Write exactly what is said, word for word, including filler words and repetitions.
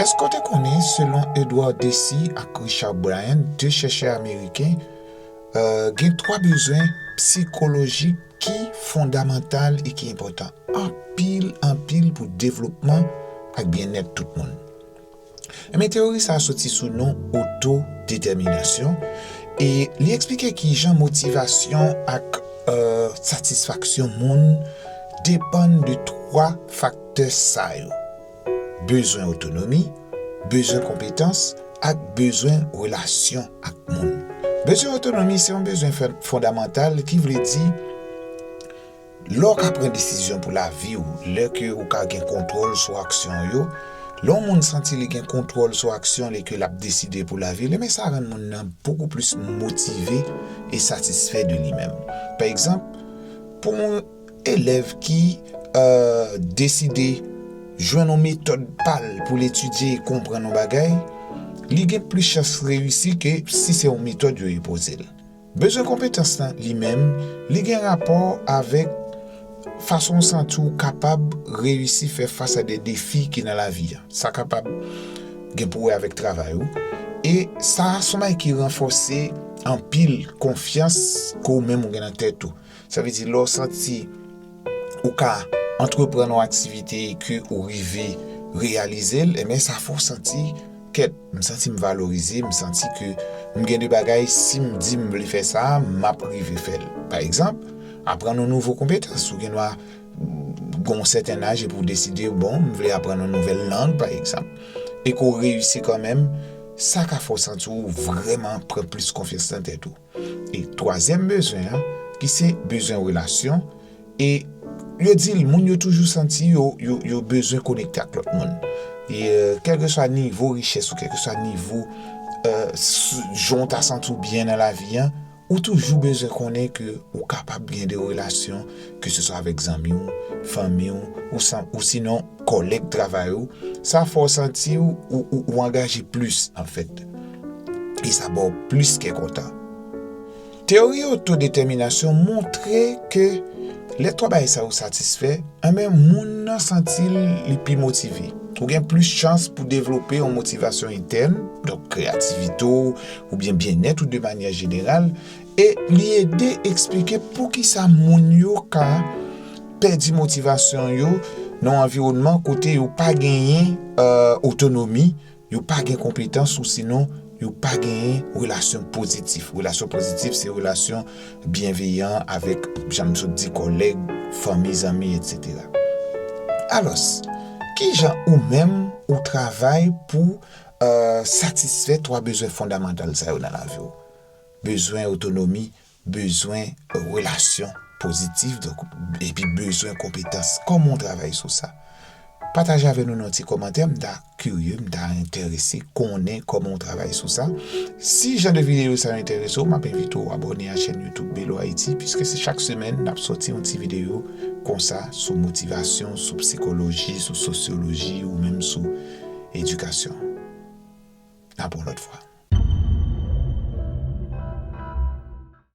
Èske w te konnen, selon Edward Deci ak Richard Bryant, de chèchè ameriken, euh, gen twa bezwen sikolojik ki fondamantal e ki enpòtan anpil, anpil pou devlopman ak byennèt tout moun? Ebyen, teyori sa a soti sou non otodetèminasyon, e li eksplike kijan motivasyon ak, euh, satisfaksyon moun depann de twa faktè sa yo: bezwen otonomi, bezwen konpetans, ak bezwen relasyon ak moun. Bezwen otonomi se yon bezwen fon-, fondamantal, ki vle di, lè w ka pran desizyon pou lavi w, lè ke ou ka gen kontwòl sou aksyon w yo, lè yon moun santi li gen kontwòl sou aksyon l e ke l ap deside pou lavi l, ebyen sa rann moun nan bokou plis motive e satisfè de li menm. Pa egzanp, pou yon elèv ki, euh, deside jwenn yon metòd pa l pou l etidye e konprann yon bagay, li gen plis chans reyisi ke si se yon metòd yo enpoze l. Bezwen konpetans lan, li menm, li gen rapò avèk fason w santi w kapab reyisi fè fas a de defi ki nan lavi a. Sa kapab gen pou wè avèk travay ou. E sa, se yon bagay ki ranfòse anpil konfyans ke ou menm ou gen nan tèt ou. Sa vle di, lè w santi ou ka antreprann yon aktivite e ke ou rive reyalize l, ebyen, sa fè w santi, kèt, m santi m valorize, m santi ke m gen de bagay, si m di m vle fè sa, m ap rive fè l. Pa egzanp, aprann yon nouvo konpetans, ou gen dwa gen yon sèten laj epi w deside, bon, m vle aprann yon nouvèl lang, pa egzanp, e ke w reyisi kanmenm, sa ka fè w santi w vrèman pran plis konfyans nan tèt ou. E twazyèm bezwen an, ki se bezwen relasyon, e yo di l, moun yo toujou santi yo, yo, yo bezwen konekte ak lòt moun. E, euh, kèlkeswa nivo richès ou, kèlkeswa nivo, euh, s-, jan w ta santi w byen nan lavi an, ou toujou bezwen konnen ke ou kapab gen de relasyon, ke se swa avèk zanmi w, fanmi w, ou san-, ou sinon kòlèg travay ou. Sa fè w santi w, ou, ou, ou angaje plis, anfèt. E sa ba w plis kè kontan. Teyori otodetèminasyon montre ke lè twa bagay sa yo satisfè, enben, moun nan santi l li pi motive. Ou gen plis chans pou devlope yon motivasyon entèn, donk kreyativite w, oubyen byennèt ou de manyè jeneral, e li ede eksplike poukisa moun yo ka pèdi motivasyon yo nan yon anviwònman kote yo pa genyen, euh, otonomi, yo pa gen konpetans, ou sinon yo pa genyen relasyon pozitif. Relasyon pozitif se relasyon byenveyan avèk, jan m sot di, kòlèg, fanmi, zanmi, etsetera. Alòs, kijan ou menm ou travay pou, euh, satisfè twa bezwen fondamantal sa yo nan lavi w? Bezwen otonomi, bezwen relasyon pozitif, donk, epi bezwen konpetans. Kòman w travay sou sa? Pataje avè nou nan ti kòmantè, m ta kirye, m ta enterese konnen kòman w travay sou sa. Si jan de videyo sa yo enterese w, m ap envite w abòne a chèn YouTube Belo Haiti, piske se chak semèn n ap sòti yon ti videyo konsa sou motivasyon, sou psikoloji, sou sosyoloji, ou menm sou edikasyon. N ap yon lòt fwa.